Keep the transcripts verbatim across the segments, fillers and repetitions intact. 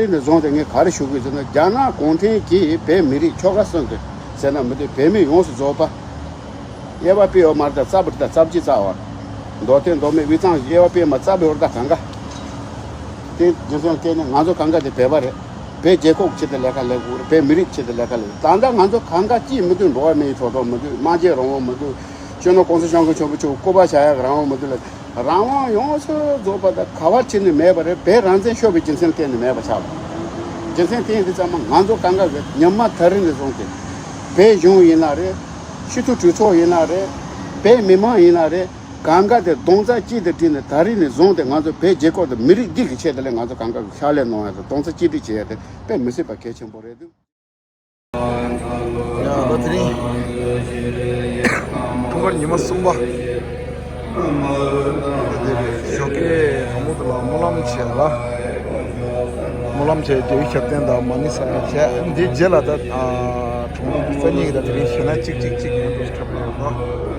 དེ་ནས་བཟུང་སྟེ་ངས་ག་རེ་ཞུ་དགོས་ཟེར་ན། རྒྱ་ནག་གུང་ཁྲན་གྱིས་བོད་མི་རིགས་ཆོལ་ཁ་གསུམ་དུ་ཟེར་ན་མི་འདུག་བོད་མི་ཡོངས་སུ་རྫོགས་པ། དབྱེ་བ་སྤེལ་བ་མ་རེད། ད་རྩ་བ་རེད། ད་རྩ་བ་གཅིག་རྩ་བ་རེད། མདོ་སྟོད་མདོ་སྨད་དབུས་གཙང་དབྱེ་བ་སྤེལ་མ་རྩ་བའི་འོར་ད་གང་ག་དེ་རྒྱུ་མཚན་བལྟས་ནས་ང་ཚོ་གང་ག་དེ་བོད་པ་རེད། བོད་རྒྱལ་ཁབ་ཆེད་དུ་ལས་ཀ་ལས་དགོས་རེད། བོད་མི་རིགས་ཆེད་དུ་ལས་ཀ་ལས། ད་ལྟ་ང་ཚོ་གང་ག་ཅིས་མི་འདུག་འགྲོ་བ་མིའི་ཐོབ་ཐང་མི་འདུག་སྨྲ་བརྗོད་རང་དབང་མི་འདུག་སྤྱི་ནོར་གོང་ས་སྐྱབས་མགོན་ཆེན་པོ་མཆོག་སྐུ་པར་བཞག་ཡག་རང་དབང་མི་འདུག་ལ། རང་དབང་ཡོངས་སུ་རྫོགས་པ་དང་ག་བ་ཕྱིན་ནས་མེད་པ་རེད། བོད་རང་བཙན་ཤོར་བའི་རྒྱུ་མཚན་བརྟེན་ནས་མེད་པ་ཆགས་པ། རྒྱུ་མཚན་དེ་ཡིན་དུས་ཙམ་པ་ང་ཚོ་གང་ག་གི་ཉི་མ་ད་རིང་ནས་བཟུང་སྟེ། བོད་གཞུང་ཡིན་ན་རེད། སྤྱི་འཐུས་གྲོས་ཚོགས་ཡིན་ན་རེད། བོད་མི་མང་ཡིན་ན་རེད། གང་ག་དེ་རྡོག་རྩ་གཅིག་ཏུ་བསྒྲིལ་ནས་ད་རིང་ནས་བཟུང་སྟེ་ང་ཚོ་བོད་རྒྱལ་ཁབ་དང་མི་རིགས་འདི་གི་ཆེད་དུ་ལས་ང་ཚོ་གང་ག་གི་ཕྱག་ལས་གནང་ཡ་དང་རྡོག་རྩ་གཅིག་སྒྲིལ་བྱེད་ཡ་དེ་དཔེ་མི་སྲིད་པ་གལ་ཆེན་པོ་རེད་འདུག་ཡ་ད་དེ་རིང་འཁྲུངས་སྐར་ཉི་མ་གསུམ་པ། དེ་ཞོགས་ཀས་དང་པོ་དེ་ལ་སྨོན་ལམ་བྱས་ལ། སྨོན་ལམ་བྱས། རྒྱལ་བའི་ཞབས་བརྟན་དང་མ་ཎི་བསགས་བྱས། འདིའི་རྗེས་ལ་ད་ཨ་གྲོང་སྟོན་རྩ་གཉིས་ཀྱི་ད་དེ་རིང་གཞས་སྣ་གཅིག་གཅིག་གཅིག་ཡོང་འགྲོ་འཁྲབ་ཡོང་ད།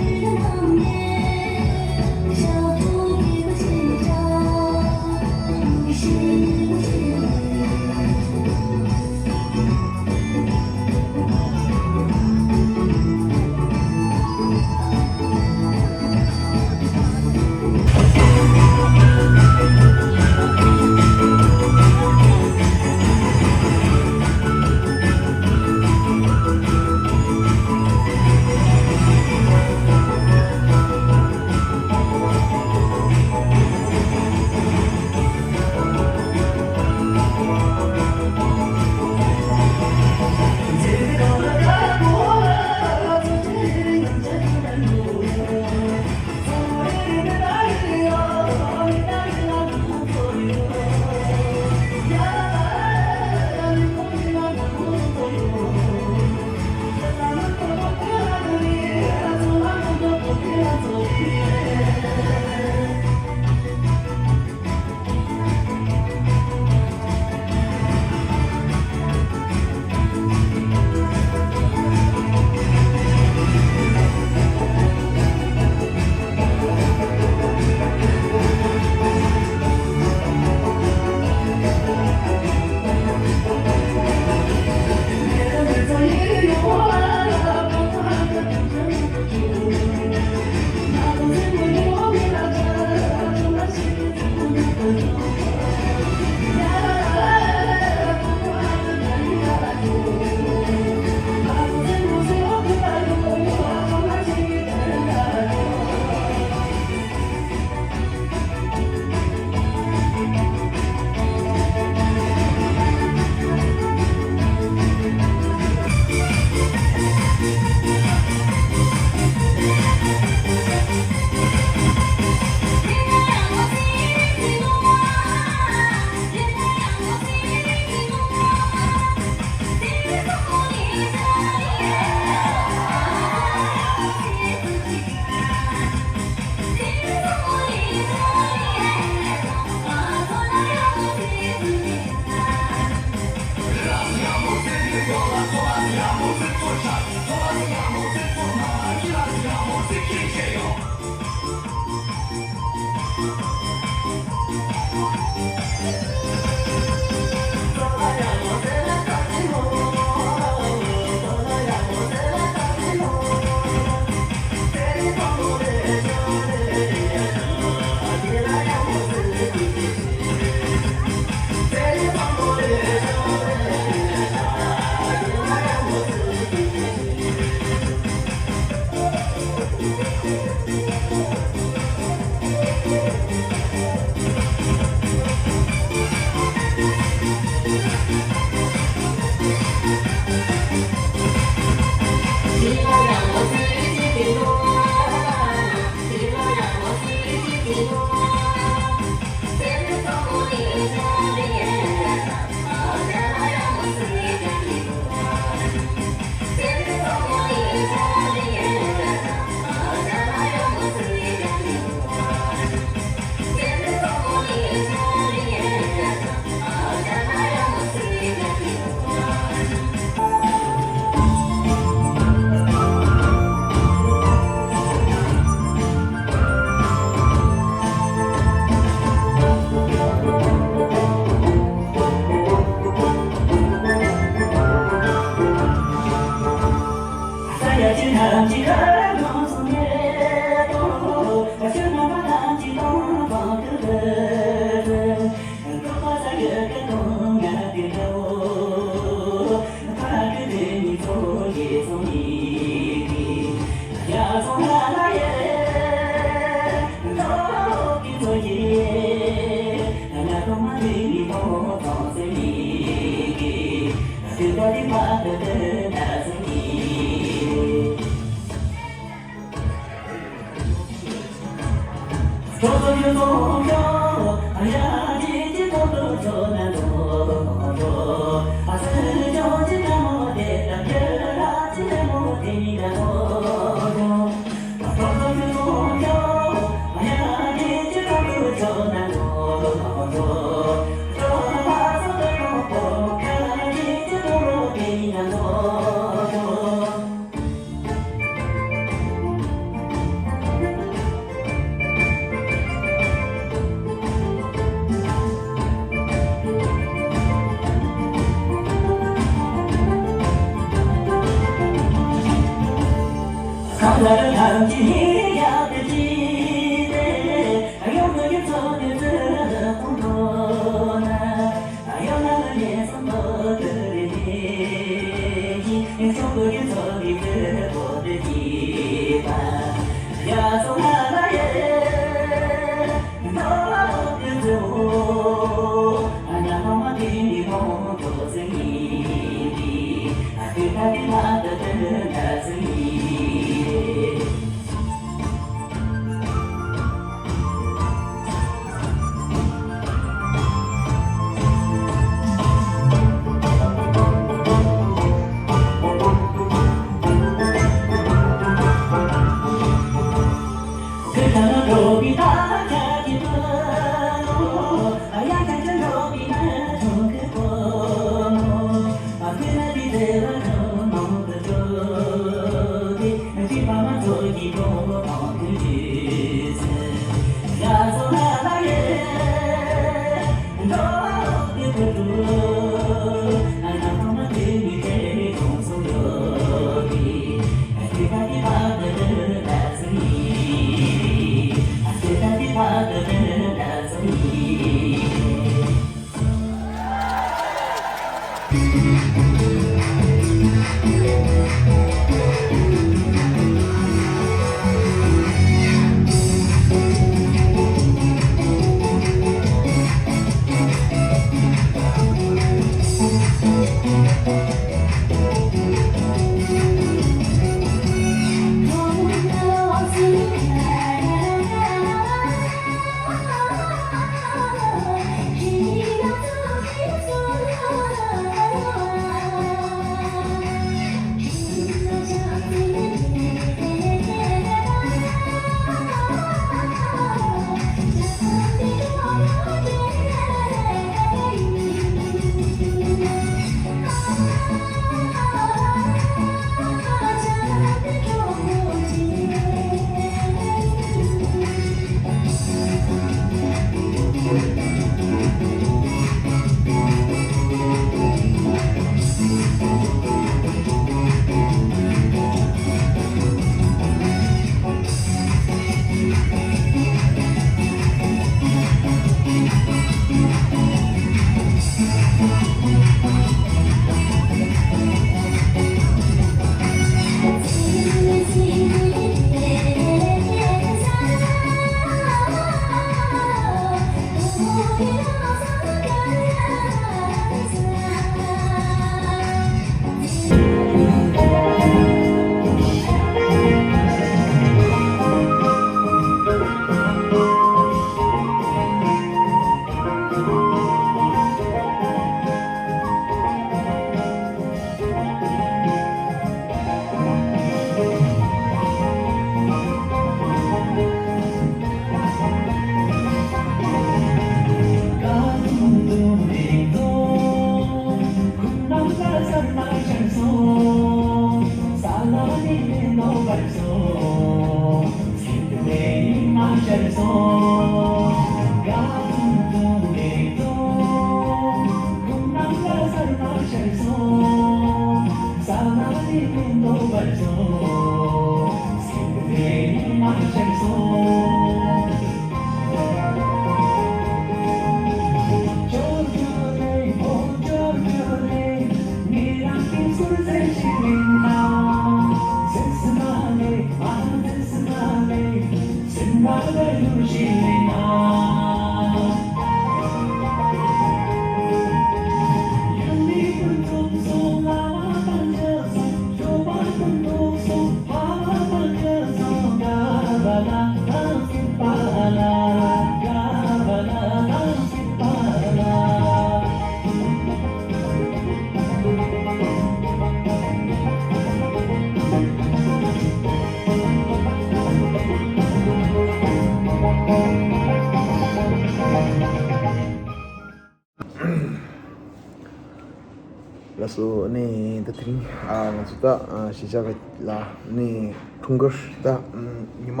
ལགས་སོ། ཨ་ནི་ད་དེ་རིང་ཨ་ང་ཚོ་ད་ཨ་གཞིས་ཆགས་ལ་ཨ་ནི་འཁྲུངས་སྐར་ད་ཨམ་ཉི་མ་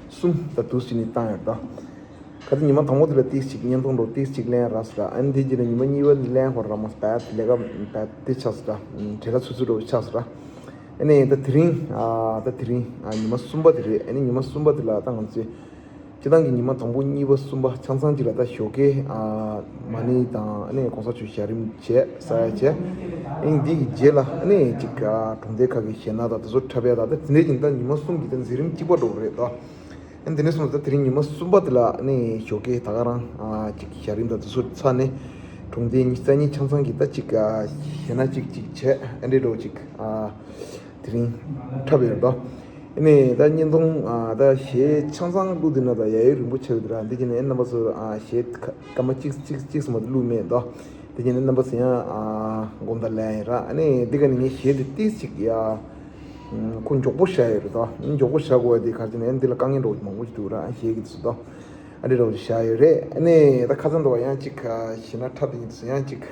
གསུམ་ད་དུས་ཚོད་ནི་བཏང་ཡོད་ད། ག་ཚོད་ཉི་མ་དང་པོ་དེ་ལ་ཏིག་ཅིག་བརྙན་ཐུང་འགྲོ་ཏིག་ཅིག་ལེན་རག་སོང་ར། ཨ་ནི་དེ་རྗེས་ལ་ཉི་མ་གཉིས་པ་ནི་ལེན་ཧོར་ར་མ་སོང་། ད་ལས་ཀ་ད་དེ་ཆགས་སོང་ར། བྲེལ་བ་ཚུད་ཚུད་འགྲོ་ཆགས་སོང་ར། ཨ་ནི་ད་དེ་རིང་ཨ་ད་དེ་རིང་ཨ་ཉི་མ་གསུམ་པ་དེ་རེད། ཨ་ནི་ཉི་མ་གསུམ་པ་དེ་ལ་ད་ང་ཚོས་སྤྱི་བཏང་གི་ཉི་མ་དང་པོ་གཉིས་པ་གསུམ་པ་ཆ་ཚང་གཅིག་ལ་ད་ཞོགས་ཀས་ཨ་མ་ཎི་དང་ཨ་ནི་གོང་ས་མཆོག་ཞལ་རིམ་བྱས་ས་ཡ་བྱས། ཨ་ནི་འདི་གི་རྗེས་ལ་ཨ་ནི་ཅིག་ཨ་གྲོང་སྡེ་ཁག་གི་གཞས་སྣ་དང་དེ་ཚོ་འཁྲབ་ཡ་དང་ད་དེ་འདྲས་ཀྱི་ད་ཉི་མ་གསུམ་གྱི་ད་མཛད་རིམ་གཅིག་པ་འགྲོ་གི་རེད་ད། ཨ་ནི་དེ་ནས་བཟུང་ད་དེ་རིང་ཉི་མ་གསུམ་པ་དེ་ལ་ཨ་ནི་ཞོགས་ཀས་ད་ག་རང་ཨ་ཅིག་ཞལ་རིམ་དང་དེ་ཚོ་ཚར་ནས་གྲོང་སྡེ་གཉིས་རྩ་གཉིས་ཆ་ཚང་གི་ད་ཅིག་ཨ་གཞས་སྣ་གཅིག་གཅིག་བྱས་ཨ་འདྲས་འགྲོ་ཅིག་ཨ། དེ་རིང་འཁྲབ་ཡོད་དོ། ཨ་ནི་ད་བརྙན་ཐུང་ཨ་ད་གཞས་ཆ་ཚང་བླུགས་དུས་ན་ད་ཡ་ཡོད་རིང་པོ་ཆགས་ཡོད་ར། འདི་གྱི་ནས་རྣམ་པ་ཚོ་ཨ་གཞས་སྐར་མ་གཅིག་གཅིག་གཅིག་ཙམ་མ་གཏོགས་བླུགས་མེད་དོ། དེ་གྱི་ནས་རྣམ་པ་ཚོ་ཡང་ཨ་དགོངས་དག་ལན་ཡིན་ར། ཨ་ནི་འདི་ག་ནས་ངས་གཞས་དེ་ཏིག་ཅིག་ཡ་ཁོ་མགྱོགས་པོ་བཞག་ཡོད་རེད་དོ། མགྱོགས་པོ་བཞག་དགོས་ཡ་དེ་ག་རེ་ནས་འདི་ལ་དཀའ་ངལ་འདྲ་བོ་མང་པོ་ཞིག་འདུག་ར། གཞས་ཀྱི་དུས་སུ་དོ། ཨ་འདྲས་འདྲ་བོ་ཞིག་བཞག་ཡོད་རེད། ཨ་ནི་ད་ཁ་སང་འདྲ་བ་ཡང་གཅིག་གཞས་སྣ་འཁྲབ་དེ་ཡིན་དུས་སུ་ཡང་གཅིག་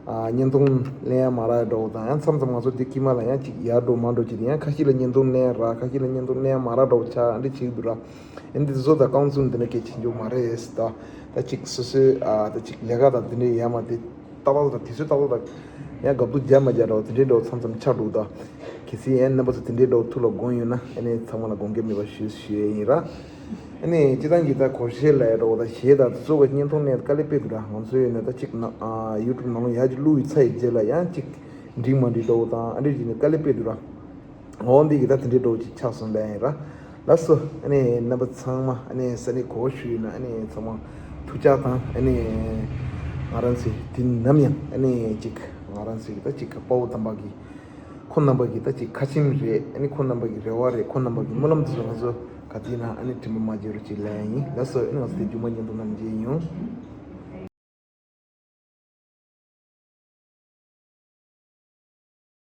ཨ་བརྙན་ཐུང་ལེན་ཡ་མ་རག་འགྲོ་དང་། ཡང་མཚམས་མཚམས་ང་ཚོ་འདི་དཀྱིལ་མ་ལ་ཡང་ཅིག་ཡར་འགྲོ་མར་འགྲོ་བྱེད་དེ་ཡང་ཁ་ཤས་ལ་བརྙན་ཐུང་ལེན་རག་ཁ་ཤས་ལ་བརྙན་ཐུང་ལེན་ཡ་མ་རག་འགྲོ་ཆགས་འདི་བྱེད་ཀྱི་འདུག་ར། ཨ་འདི་བཟོ་དང་རྐང་ཚུགས་འདི་འདྲ་གལ་ཆེན་པོ་མ་རེད་ད། ད་ཅིག་སོ་སོའི་ཨ་ད་ཅིག་ལས་ཀ་དང་འདི་འདྲའི་ཡ་མ་དེ་ཏག་ཏག་དང་དུས་ཚོད་ཏག་ཏག་དང་ཡང་དགའ་སྡུག་རྒྱག་མ་རྒྱག་འདྲ་བོ་དེ་འདྲའི་འདྲ་བོ་མཚམས་མཚམས་ཆགས་འགྲོ་ད། གལ་སྲིད་ཡང་རྣམ་པ་ཚོ་དེ་འདྲའི་འདྲ་བོ་ཐུགས་ལ་དགོངས་ཡོད་ན་ཨ་ནི་ཚང་མ་ལ་དགོངས་འགལ་མེད་པ་ཞུ་ཞུ་ཡས་ཡིན་ར། ཨ་ནི་སྤྱི་བཏང་གི་ད་སྒོར་གཞས་ལ་ཡ་འགྲོ་ད་གཞས་དང་དེ་ཚོ་ག་བརྙན་ཐུང་ནས་དཀའ་ལས་དཔེ་འདུག་ར། ང་ཚོའི་ཡོད་ན་ད་ཅིག་ན་ཨ་ཡུ་ཊུབ་ནང་ལ་ཡར་ཅིག་བླུགས་ཡི་ཚར་ཡི་རྗེས་ལ་ཡང་ཅིག་འགྲིག་མ་འགྲིག་འདྲ་བོ་དང་ཨ་འདྲས་ཅིག་ནས་དཀའ་ལས་དཔེ་འདུག་ར། འོ་འདི་གི་ད་དེ་འདྲའི་འདྲ་བོ་ཅིག་ཆགས་སོང་ལབ་ཡིན་ར། ལགས་སོ། ཨ་ནི་རྣམ་པ་ཚང་མ་ཨ་ནི་ས་གནས་ག་པར་བཞུགས་ཡོད་ན་ཨ་ནི་ཚང་མ་ཐུགས་ཅག་དང་ཨ་ནི་ང་རང་ཚོའི་དུས་ནམ་ཡང་ཨ་ནི་ཅིག་ང་རང་ཚོའི་ད་ཅིག་དཔའ་བོ་དམ་པ་གི་ཁོང་རྣམ་པ་གི་ད་ཅིག་ཁ་ཆེམས་རེད། ཨ་ནི་ཁོང་རྣམ་པ་གི་རེ་བ་རེད། ཁོང་རྣམ་པ་གི་སྨོན་ལམ་དེ་ཚོ་ང་ཚོ་ག་དུས་ན་ཨ་ནི་དྲན་པ་མ་བརྗེད་རོགས་ཅིག་ལབ་ཡིན། ལགས་སོ། ཨ་ནི་ང་ཚོ་དེ་མཇུག་མ་བརྙན་ཐུང་ནང་མཇལ་ཡོང་།